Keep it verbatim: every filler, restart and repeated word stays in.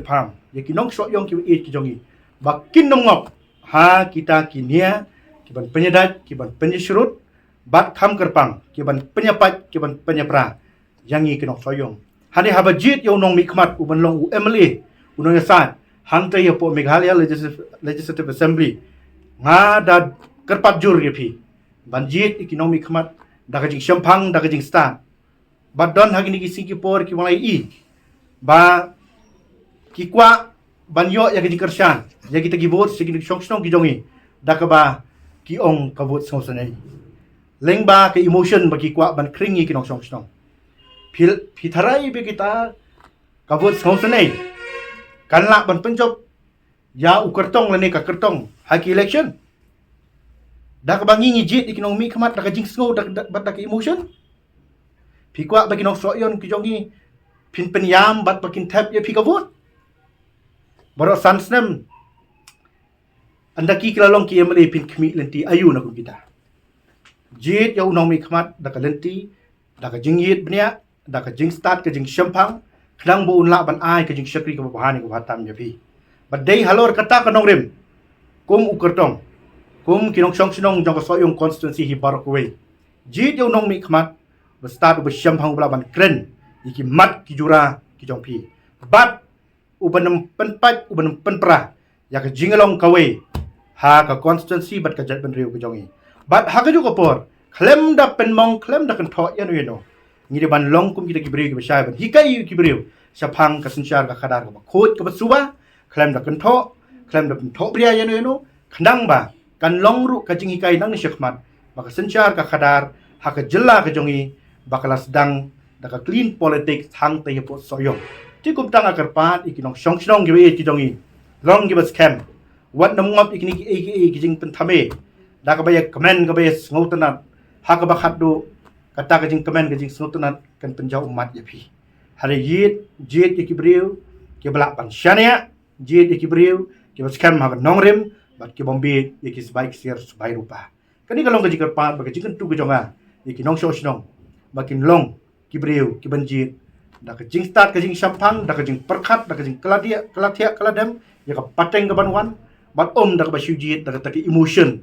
pham ïa ki nongshong shnong kiba ïeit ki jong ngi ba kin nym ngop ha kita ki nia kiban pynïadait, kiban pynïashrut, bad kham kyrpang kiban pynïapait, kiban pynïapra ïa ngi ki nongshong shnong. Hangne haba jied ïa u nongmihkhmat uban long u M L A, u nongïasaid hangta ïa pdeng Meghalaya Legislative, Legislative Assembly, nga da kyrpad jur ïa phi ban jied ïa ki nongmihkhmat da ka jingshemphang, da ka jingstad. Bad don ha kine ki sngi ki por ki wan lai i ba ki kwah ban ïoh ïa ka jingkyrshan ïa kita ki vote sha ki nongshong shnong ki jong ngi da kaba ki ong ka vote sngewsynei. Lyngba ka emotion ba ki kwah ban khring ïa ki nongshong shnong. Phi, phi tharai ba kita ka vote sngewsynei kan lah ban pynjop ïa u kyrtong lane ka kyrtong ha ki election? Da kaba ngi ngi jied ïa ki nongmihkhmat da ka jingsngew, da, da, bad da ka emotion. Phi kwah ba ki nongshong shnong ki jong ngi phin pynïam bad ba kin thep ïa phi ka vote? Baroh san snem ynda ki ki la long ki M L A phin khmih lynti aïu na kum kita? Jied ïa u nongmihkhmat da ka lynti, da ka jingïeit bniah, da ka jingstad, ka jingshemphang, khnang ba un lah ban ai ka jingshakri kaba bha ne kaba tam ïa phi. Bad dei halor kata ka nongrim, kum u kyrtong, kum ki nongshong shnong jong ka Sohiong constituency hi baroh kawei, jied ïa u nongmihkhmat ba stad, uba shemphang, uba lah ban kren ïa ki mat ki jura ki jong phi. Bad uban nym pynpait, uban nym pynpra ïa ka jinglong kawei ha ka constituency bad ka jaitbynriew ka jong ngi. Bad ha kajuh ka por, khlem da pynmong, khlem da kynthoh ïano ïano, ngi dei ban long kum kita ki briew kiba shai ban hikai ïa ki briew shaphang ka synshar ka khadar kaba khuid kaba suba, khlem da kynthoh, khlem da kynthoh bria ïano ïano, khnang ba kan long ruh ka jinghikai nangne shakhmat ba ka synshar ka khadar ha ka jylla ka jong ngi ba ka la sdang da ka clean politics hangta hapoh Sohiong. Te kumta nga kyrpad ïa ki nongshong shnong kiba ïeit ki jong ngi, long kiba skhem, wat nym ngop ïa kine kiei kiei ki jingpynthame da kaba ïa kmen, kaba ïa sngewtynnat, ha kaba khatduh kata ka jingkmen, ka jingsngewtynnat kan pynjaw ummat ïa phi. Hynrei jied, jied ïa ki briew kiba lah ban shaniah, jied ïa ki briew kiba skhem ha ka nongrim bad kibym bieit ïa ki sbai ksiar sbai rupa. Kane ka long ka jingkyrpad bad ka jingkyntu ka jong nga ïa ki nongshong shnong ba kin long ki briew kiban jied da ka jingstad, ka jingshemphang, da ka jingpyrkhat, da ka jingkylla thiah, kylla dem ïa ka pateng kaban wan, bad ym da kaba shu jied da kata ka emotion,